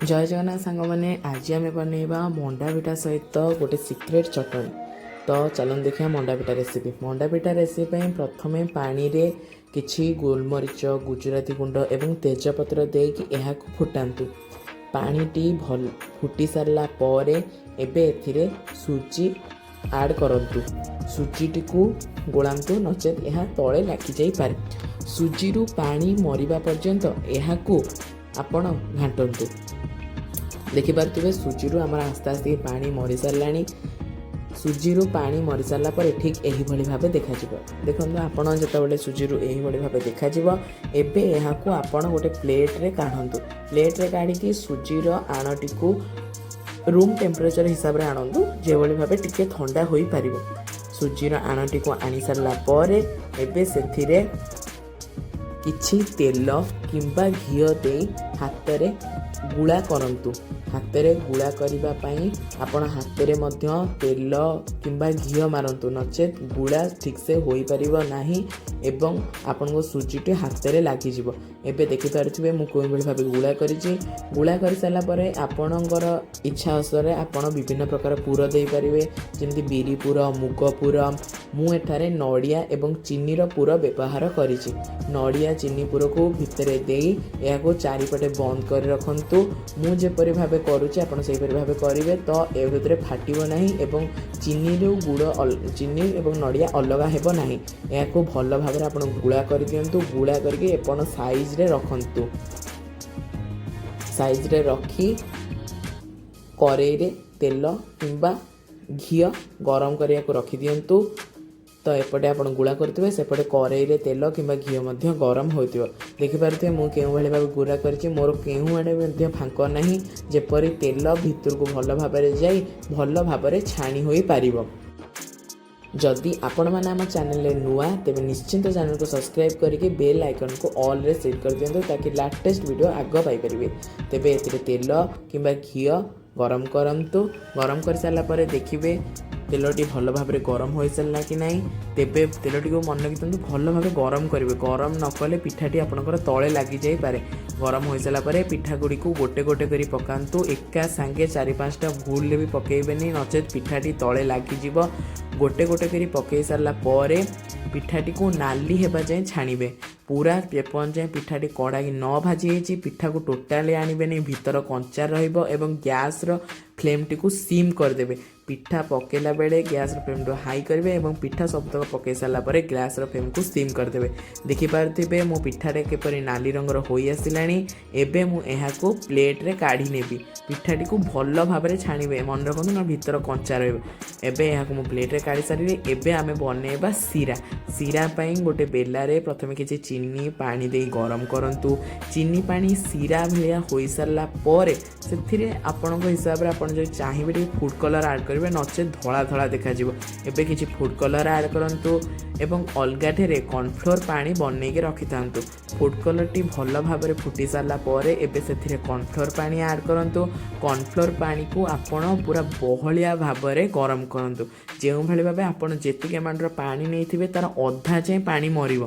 ଜୟ ଜଗନ୍ନାଥ ସାଙ୍ଗମାନେ, ଆଜି ଆମେ ବନେଇବା ମଣ୍ଡା ପିଠା ସହିତ ଗୋଟେ ସିକ୍ରେଟ୍ ଚଟଣି। ତ ଚାଲନ୍ତୁ ଦେଖିବା ମଣ୍ଡା ପିଠା ରେସିପି। ମଣ୍ଡା ପିଠା ରେସିପି ପାଇଁ ପ୍ରଥମେ ପାଣିରେ କିଛି ଗୋଲମରିଚ, ଗୁଜୁରାତି ଗୁଣ୍ଡ ଏବଂ ତେଜପତ୍ର ଦେଇକି ଏହାକୁ ଫୁଟାନ୍ତୁ। ପାଣିଟି ଭଲ ଫୁଟି ସାରିଲା ପରେ ଏବେ ଏଥିରେ ସୁଜି ଆଡ଼୍ କରନ୍ତୁ। ସୁଜିଟିକୁ ଗୋଳାନ୍ତୁ, ନଚେତ୍ ଏହା ତଳେ ଲାଗିଯାଇପାରେ। ସୁଜିରୁ ପାଣି ମରିବା ପର୍ଯ୍ୟନ୍ତ ଏହାକୁ ଆପଣ ଘାଣ୍ଟନ୍ତୁ। ଦେଖିପାରୁଥିବେ, ସୁଜିରୁ ଆମର ଆସ୍ତେ ଆସ୍ତେ ପାଣି ମରିସାରିଲାଣି। ସୁଜିରୁ ପାଣି ମରିସାରିଲା ପରେ ଠିକ୍ ଏହିଭଳି ଭାବେ ଦେଖାଯିବ। ଦେଖନ୍ତୁ, ଆପଣ ଯେତେବେଳେ ସୁଜିରୁ ଏହିଭଳି ଭାବେ ଦେଖାଯିବ, ଏବେ ଏହାକୁ ଆପଣ ଗୋଟେ ପ୍ଲେଟ୍ରେ କାଢ଼ନ୍ତୁ। ପ୍ଲେଟ୍ରେ କାଢ଼ିକି ସୁଜିର ଆଣଟିକୁ ରୁମ୍ ଟେମ୍ପରେଚର୍ ହିସାବରେ ଆଣନ୍ତୁ, ଯେଭଳି ଭାବେ ଟିକେ ଥଣ୍ଡା ହୋଇପାରିବ। ସୁଜିର ଆଣଟିକୁ ଆଣିସାରିଲା ପରେ ଏବେ ସେଥିରେ କିଛି ତେଲ କିମ୍ବା ଘିଅ ଦେଇ ହାତରେ ଗୁଳା କରନ୍ତୁ। ହାତରେ ଗୁଳା କରିବା ପାଇଁ ଆପଣ ହାତରେ ମଧ୍ୟ ତେଲ କିମ୍ବା ଘିଅ ମାରନ୍ତୁ, ନଚେତ୍ ଗୁଳା ଠିକ୍ସେ ହୋଇପାରିବ ନାହିଁ ଏବଂ ଆପଣଙ୍କ ସୁଜିଟି ହାତରେ ଲାଗିଯିବ। ଏବେ ଦେଖିପାରୁଥିବେ, ମୁଁ କେଉଁଭଳି ଭାବେ ଗୁଳା କରିଛି। ଗୁଳା କରିସାରିଲା ପରେ ଆପଣଙ୍କର ଇଚ୍ଛା ଅନୁସାରେ ଆପଣ ବିଭିନ୍ନ ପ୍ରକାର ପୁର ଦେଇପାରିବେ, ଯେମିତି ବିରି ପୁର, ମୁଗ ପୁର। ମୁଁ ଏଠାରେ ନଡ଼ିଆ ଏବଂ ଚିନିର ପୁର ବ୍ୟବହାର କରିଛି। ନଡ଼ିଆ ଚିନି ପୁରକୁ ଭିତରେ ଦେଇ ଏହାକୁ ଚାରିପଟେ ବନ୍ଦ କରି ରଖନ୍ତୁ। ମୁଁ ଯେପରି ଭାବେ କରୁଛି, ଆପଣ ସେହିପରି ଭାବେ କରିବେ ତ ଏ ଭିତରେ ଫାଟିବ ନାହିଁ ଏବଂ ଚିନିରୁ ଗୁଡ଼, ଚିନି ଏବଂ ନଡ଼ିଆ ଅଲଗା ହେବ ନାହିଁ। ଏହାକୁ ଭଲ ଭାବରେ ଆପଣ ଗୁଳା କରିଦିଅନ୍ତୁ। ଗୁଳା କରିକି ଆପଣ ସାଇଜ୍ରେ ରଖନ୍ତୁ। ସାଇଜ୍ରେ ରଖି କରେଇରେ ତେଲ କିମ୍ବା ଘିଅ ଗରମ କରିବାକୁ ରଖିଦିଅନ୍ତୁ। ତ ଏପଟେ ଆପଣ ଗୁଳା କରୁଥିବେ, ସେପଟେ କରେଇରେ ତେଲ କିମ୍ବା ଘିଅ ମଧ୍ୟ ଗରମ ହେଉଥିବ। ଦେଖିପାରୁଥିବେ, ମୁଁ କେଉଁଭଳି ଭାବେ ଗୁଳା କରିଛି। ମୋର କେଉଁ ଆଡ଼େ ମଧ୍ୟ ଫାଙ୍କ ନାହିଁ, ଯେପରି ତେଲ ଭିତରକୁ ଭଲ ଭାବରେ ଯାଇ ଭଲ ଭାବରେ ଛାଣି ହୋଇପାରିବ। ଯଦି ଆପଣମାନେ ଆମ ଚ୍ୟାନେଲରେ ନୂଆ, ତେବେ ନିଶ୍ଚିନ୍ତ ଚ୍ୟାନେଲକୁ ସବସ୍କ୍ରାଇବ୍ କରିକି ବେଲ୍ ଆଇକନ୍କୁ ଅଲ୍ରେ ସେଟ୍ କରିଦିଅନ୍ତୁ, ତାକି ଲାଟେଷ୍ଟ ଭିଡ଼ିଓ ଆଗ ପାଇପାରିବେ। ତେବେ ଏଥିରେ ତେଲ କିମ୍ବା ଘିଅ ଗରମ କରନ୍ତୁ। ଗରମ କରିସାରିଲା ପରେ ଦେଖିବେ, ତେଲଟି ଭଲ ଭାବରେ ଗରମ ହୋଇସାରିଲା କି ନାହିଁ। ତେବେ ତେଲଟିକୁ ମନେ ରଖିଥାନ୍ତୁ, ଭଲ ଭାବେ ଗରମ କରିବେ। ଗରମ ନ କଲେ ପିଠାଟି ଆପଣଙ୍କର ତଳେ ଲାଗିଯାଇପାରେ। ଗରମ ହୋଇସାରିଲା ପରେ ପିଠା ଗୁଡ଼ିକୁ ଗୋଟେ ଗୋଟେ କରି ପକାନ୍ତୁ। ଏକା ସାଙ୍ଗେ ଚାରି ପାଞ୍ଚଟା ଭୁଲରେ ବି ପକାଇବେନି, ନଚେତ୍ ପିଠାଟି ତଳେ ଲାଗିଯିବ। ଗୋଟେ ଗୋଟେ କରି ପକାଇ ସାରିଲା ପରେ ପିଠାଟିକୁ ନାଲି ହେବା ଯାଏଁ ଛାଣିବେ ପୁରା। ଯେପର୍ଯ୍ୟନ୍ତ ଯାଏଁ ପିଠାଟି କଡ଼ାକି ନ ଭାଜି ହେଇଛି, ପିଠାକୁ ଟୋଟାଲି ଆଣିବେନି। ଭିତର କଞ୍ଚା ରହିବ ଏବଂ ଗ୍ୟାସ୍ର ଫ୍ଲେମ୍ଟିକୁ ସିମ୍ କରିଦେବେ। ପିଠା ପକାଇଲା ବେଳେ ଗ୍ୟାସ୍ର ଫ୍ଲେମ୍କୁ ହାଇ କରିବେ ଏବଂ ପିଠା ସବୁତକ ପକାଇ ସାରିଲା ପରେ ଗ୍ୟାସ୍ର ଫ୍ଲେମ୍କୁ ସିମ୍ କରିଦେବେ। ଦେଖିପାରୁଥିବେ, ମୋ ପିଠାଟା କିପରି ନାଲି ରଙ୍ଗର ହୋଇ ଆସିଲାଣି। ଏବେ ମୁଁ ଏହାକୁ ପ୍ଲେଟ୍ରେ କାଢ଼ି ନେବି। ପିଠାଟିକୁ ଭଲ ଭାବରେ ଛାଣିବେ, ମନେ ରଖନ୍ତୁ, ନା ଭିତର କଞ୍ଚା ରହିବ। ଏବେ ଏହାକୁ ମୁଁ ପ୍ଲେଟ୍ରେ କାଢ଼ି ସାରିଲି। ଏବେ ଆମେ ବନେଇବା ଶିରା। ଶିରା ପାଇଁ ଗୋଟେ ବେଲାରେ ପ୍ରଥମେ କିଛି ଚିନି ପାଣି ଦେଇ ଗରମ କରନ୍ତୁ। ଚିନି ପାଣି ଶିରା ଭଳିଆ ହୋଇସାରିଲା ପରେ ସେଥିରେ ଆପଣଙ୍କ ହିସାବରେ ଆପଣ ଯଦି ଚାହିଁବେ, ଟିକେ ଫୁଡ଼୍ କଲର୍ ଆଡ଼୍ କରିବେ, ନଚେତ୍ ଧଳା ଧଳା ଦେଖାଯିବ। ଏବେ କିଛି ଫୁଡ଼୍ କଲର୍ ଆଡ଼୍ କରନ୍ତୁ ଏବଂ ଅଲଗାଠାରେ କର୍ଣ୍ଣଫ୍ଲୋର୍ ପାଣି ବନେଇକି ରଖିଥାନ୍ତୁ। ଫୁଡ଼୍ କଲର୍ଟି ଭଲ ଭାବରେ ଫୁଟି ସାରିଲା ପରେ ଏବେ ସେଥିରେ କର୍ଣ୍ଣଫ୍ଲୋର୍ ପାଣି ଆଡ଼୍ କରନ୍ତୁ। କର୍ଣ୍ଣଫ୍ଲୋର୍ ପାଣିକୁ ଆପଣ ପୁରା ବହଳିଆ ଭାବରେ ଗରମ କରନ୍ତୁ, ଯେଉଁଭଳି ଭାବେ ଆପଣ ଯେତିକି ଆମାଉଣ୍ଟର ପାଣି ନେଇଥିବେ, ତା'ର ଅଧା ଯାଏଁ ପାଣି ମରିବ।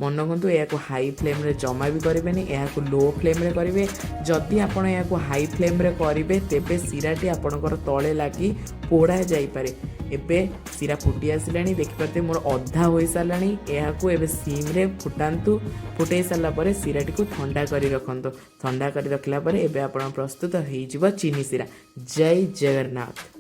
ମନେ ରଖନ୍ତୁ, ଏହାକୁ ହାଇ ଫ୍ଲେମ୍ରେ ଜମା ବି କରିବେନି, ଏହାକୁ ଲୋ ଫ୍ଲେମ୍ରେ କରିବେ। ଯଦି ଆପଣ ଏହାକୁ ହାଇ ଫ୍ଲେମ୍ରେ କରିବେ, ତେବେ ଶିରାଟି ଆପଣଙ୍କର ତଳେ ଲାଗି ପୋଡ଼ା ଯାଇପାରେ। ଏବେ ଶିରା ଫୁଟି ଆସିଲାଣି। ଦେଖିପାରୁଥିବେ, ମୋର ଅଧା ହୋଇସାରିଲାଣି। ଏହାକୁ ଏବେ ସିମ୍ରେ ଫୁଟାନ୍ତୁ। ଫୁଟେଇ ସାରିଲା ପରେ ଶିରାଟିକୁ ଥଣ୍ଡା କରି ରଖନ୍ତୁ। ଥଣ୍ଡା କରି ରଖିଲା ପରେ ଏବେ ଆପଣ ପ୍ରସ୍ତୁତ ହେଇଯିବ ଚିନି ଶିରା। ଜୟ ଜଗନ୍ନାଥ।